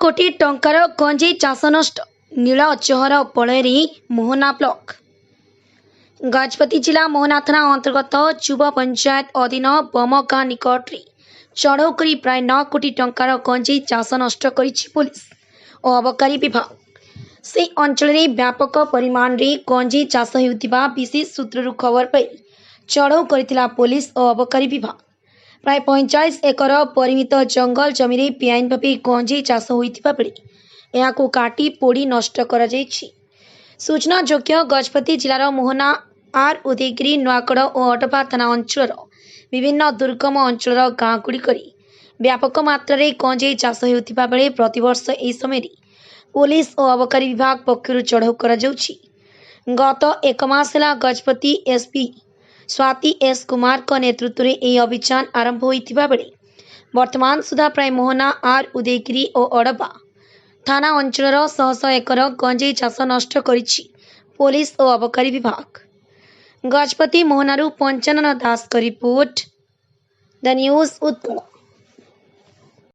କୋଟି ଟଙ୍କାର ଗଞ୍ଜେଇ ଚାଷ ନଷ୍ଟ। ନୀଳ ଜହର ବଳୟରେ ମୋହନା ବ୍ଲକ। ଗଜପତି ଜିଲ୍ଲା ମୋହନା ଥାନା ଅନ୍ତର୍ଗତ ଯୁବ ପଞ୍ଚାୟତ ଅଧୀନ ବମଗାଁ ନିକଟରେ ଚଢ଼ଉ କରି ପ୍ରାୟ 9 କୋଟି ଟଙ୍କାର ଗଞ୍ଜେଇ ଚାଷ ନଷ୍ଟ କରିଛି ପୋଲିସ ଓ ଅବକାରୀ ବିଭାଗ। ସେହି ଅଞ୍ଚଳରେ ବ୍ୟାପକ ପରିମାଣରେ ଗଞ୍ଜେଇ ଚାଷ ହେଉଥିବା ବିଶେଷ ସୂତ୍ରରୁ ଖବର ପାଇ ଚଢ଼ଉ କରିଥିଲା ପୋଲିସ ଓ ଅବକାରୀ ବିଭାଗ। ପ୍ରାୟ 45 ଏକର ପରିମିତ ଜଙ୍ଗଲ ଜମିରେ ବେଆଇନ ଭାବେ ଗଞ୍ଜେଇ ଚାଷ ହୋଇଥିବା ବେଳେ ଏହାକୁ କାଟି ପୋଡ଼ି ନଷ୍ଟ କରାଯାଇଛି। ସୂଚନାଯୋଗ୍ୟ, ଗଜପତି ଜିଲ୍ଲାର ମୋହନା, ଆର୍ ଉଦୟଗିରି, ନୂଆଗଡ଼ ଓ ଅଡବା ଥାନା ଅଞ୍ଚଳର ବିଭିନ୍ନ ଦୁର୍ଗମ ଅଞ୍ଚଳର ଗାଁଗୁଡ଼ିକରେ ବ୍ୟାପକ ମାତ୍ରାରେ ଗଞ୍ଜେଇ ଚାଷ ହେଉଥିବା ବେଳେ ପ୍ରତିବର୍ଷ ଏହି ସମୟରେ ପୋଲିସ ଓ ଅବକାରୀ ବିଭାଗ ପକ୍ଷରୁ ଚଢ଼ଉ କରାଯାଉଛି। ଗତ ଏକ ମାସ ହେଲା ଗଜପତି ଏସ୍ପି ସ୍ୱାତୀ ଏସ୍ କୁମାରଙ୍କ ନେତୃତ୍ୱରେ ଏହି ଅଭିଯାନ ଆରମ୍ଭ ହୋଇଥିବା ବେଳେ ବର୍ତ୍ତମାନ ସୁଦ୍ଧା ପ୍ରାୟ ମୋହନା, ଆର୍ ଉଦୟଗିରି ଓ ଅଡବା ଥାନା ଅଞ୍ଚଳର ଶହ ଶହ ଏକର ଗଞ୍ଜେଇ ଚାଷ ନଷ୍ଟ କରିଛି ପୋଲିସ ଓ ଅବକାରୀ ବିଭାଗ। ଗଜପତି ମୋହନାରୁ ପଞ୍ଚାନନ ଦାସଙ୍କ ରିପୋର୍ଟ, the news Utkal.